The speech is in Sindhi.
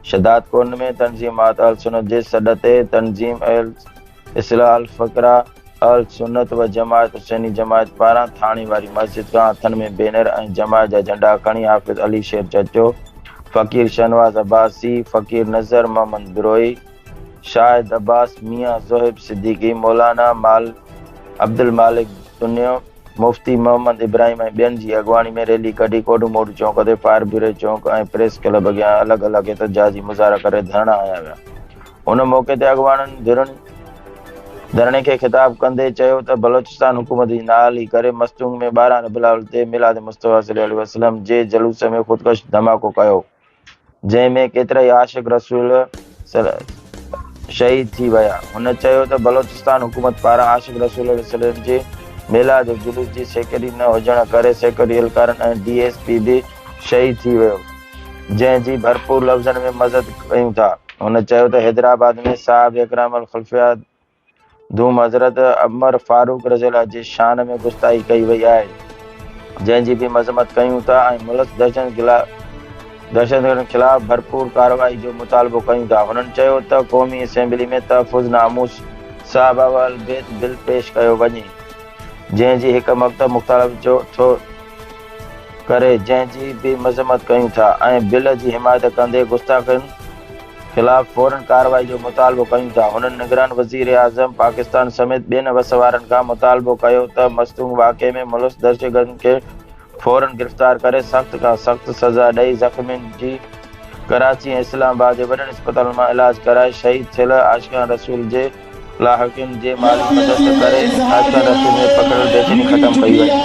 شھدادڪوٽ ۾ تنظيم جماعت اھلسنت جي سڏ تي تنظيم اھل اصلاح الفقراء اھلسنت و جماعت حسيني جماعت پاران ٿاڻي واري مسجد کان ھٿن ۾ بينر ۽ جماعت جا جھنڊا کڻي حافظ علي شير چچو، فقير شھنواز عباسي، فقير نظر محمد بروھي، شاھد عباس، ميان زوھيب صديقي، مولانا مال عبدالمالڪ تنيو، مفتي محمد ابراهيم ۽ ٻين جي اڳواڻي ۾ ريلي ڪڍي ڪوڏو موڙ چونڪ تي فائر بريج چونڪ ۽ پريس ڪلب اڳيان الڳ الڳ احتجاجي مظاهرا ڪري ڌرڻا هنيا ويا. ان موقعي تي اڳواڻن ڌرڻي کي خطاب ڪندي چيو ته بلوچستان حڪومت جي نااهلي ڪري مستونگ ۾ 12 ربيع الاول تي ميلاد مصطفيٰ صلي الله عليه وسلم جي جلوس ۾ خودڪش ڌماڪو ڪيو جنهن ۾ ڪيترائي عاشق رسول شهيد ٿي ويا. هن چيو ته بلوچستان حڪومت پاران عاشق رسول صلعم جي ميلاد جلوس جي سيڪيورٽي نه هجڻ ڪري سيڪيورٽي اهلڪارن ۽ ڊي ايس پي به شهيد ٿي ويو جنهن جي ڀرپور لفظن ۾ مذت ڪيون ٿا. هن چيو ته حيدرآباد ۾ صحابه اڪرام الخلفاء دوم حضرت عمر فاروق رضي الله جي شان ۾ گستاخي ڪئي وئي آهي، جنهن جي به مذمت ڪيون ٿا ۽ ملوث دهشتگردن خلاف ڀرپور ڪارروائي جو مطالبو ڪيون ٿا. هنن چيو ته قومي اسيمبلي ۾ تحفظ ناموس صحابه و اهل بيت بل پيش ڪيو وڃي، جنهن جي هڪ مڪتب مخالفت ٿو ڪري، جنهن جي به مذمت ڪيون ٿا ۽ بل جي حمايت ڪندي گستاخين خلاف فورن ڪارروائي جو مطالبو ڪيون ٿا. هنن نگران وزيراعظم پاڪستان سميت ٻين وس وارن کان مطالبو ڪيو ته مستونگ واقعي ۾ ملوث دهشتگردن کي فورن گرفتار ڪري سخت کان سخت سزا ڏئي زخمين جي ڪراچي ۽ اسلام آباد جي وڏن اسپتالن مان علاج ڪرائي شهيد ٿيل عاشقان رسول جي لاحقين جي مالي مدد ڪري عاشقان رسول ۾ پکڙيل بيچيني ختم ڪئي وڃي.